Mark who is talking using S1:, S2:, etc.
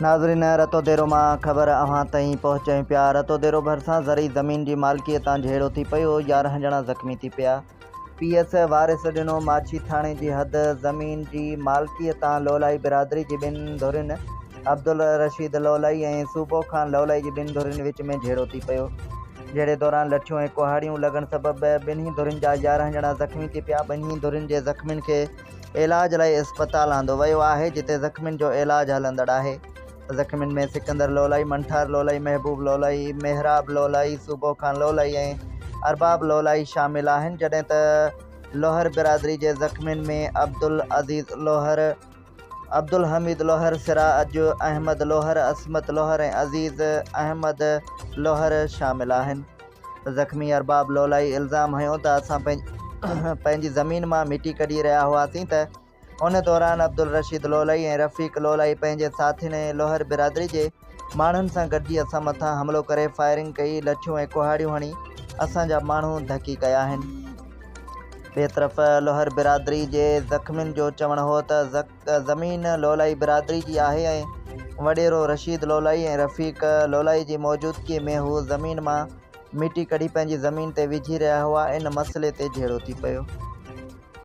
S1: ناظرين رتوديرو مان خبر اوهان تائين پهچايون پيا رتوديرو ڀرسان زرعي زمين جي مالڪي تان جهيڙو ٿي پيو 11 ڄڻا زخمي ٿي پيا پي ايس وارث ڏنو ماڇي ٿاڻي جي حد زمين جي مالڪي تان لولائي برادري جي ٻن ڌرين عبدالرشيد لولائي ۽ صوبو خان لولائي جي ٻن ڌرين وچ ۾ جهيڙو ٿي پيو جهيڙي دوران لٺيون ۽ ڪهاڙيون لڳڻ سبب ٻنهي ڌرين جا 11 ڄڻا زخمي ٿي پيا ٻنهي ڌرين جي زخمين کي علاج لاء اسپتال آندو ويو آهي جتي زخمين جو علاج هلندڙ آهي. زخمين ۾ سڪندر لولائي، منٺار لولائي، محبوب لولائي، محراب لولائي، صوبو خان لولائي ۽ ارباب لولائي شامل آهن جڏهن ته لوهر برادري جي زخمين ۾ عبدالعزيز لوهر، عبدالحميد لوهر، سراج احمد لوهر، عصمت لوهر ۽ عزيز احمد لوهر شامل آهن. زخمي ارباب لولائي الزام هنيو ته اسان پنهنجي زمين مان مٽي ڪڍي رهيا هئاسين ته ان دوران عبدالرشيد لولائي ۽ رفيق لولائي پنهنجي ساٿين ۽ لوهر برادري جي ماڻهن سان گڏجي اسان مٿان حملو ڪري فائرنگ ڪئي، لٺيون ۽ ڪهاڙيون هڻي اسان جا ماڻهو ڌڪي ڪيا آهن. ٻئي طرف لوهر برادري جي زخمين جو چوڻ هو ته زمين لولائي برادري جي آهي ۽ وڏيرو رشيد لولائي ۽ رفيق لولائي جي موجودگي ۾ هو زمين مان مٽي ڪڍي پنهنجي زمين تي وجهي رهيا هئا ان مسئلي تي جهيڙو ٿي پيو.